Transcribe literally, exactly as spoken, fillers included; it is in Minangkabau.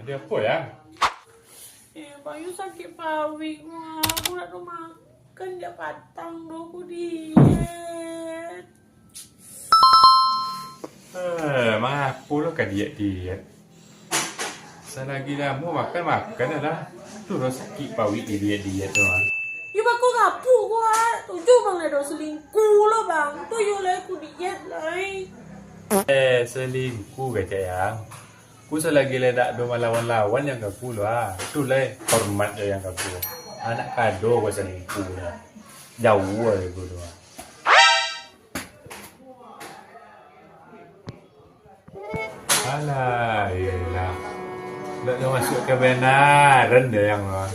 Apo, Yang? Eh, Bang, Yu sakik paruik, Bang. Aku ndak ado makan jak patang doh, aku diet. Eh, mangapo lo ka diet-diet? Salagi lamo makan, makan lah. Tu lo sakik paruik di diet-diet tu, ah. Yu bako rapuak ko, ah. Tuju Bang ndak ado selingkuh lo, Bang. Tu Yu lai aku diet lai. Eh, selingkuh kecek, Yang? Ku salagi lai dak ado malawan-lawan Yang ka ku lo, ah. Tu lai hormat jo Yang ka ku. Anak kado ko salingkuh lah. Jauah dari ku tu, ah. Alah, iyolah. Ndak ado masuak kabanaran doh Yang, ah.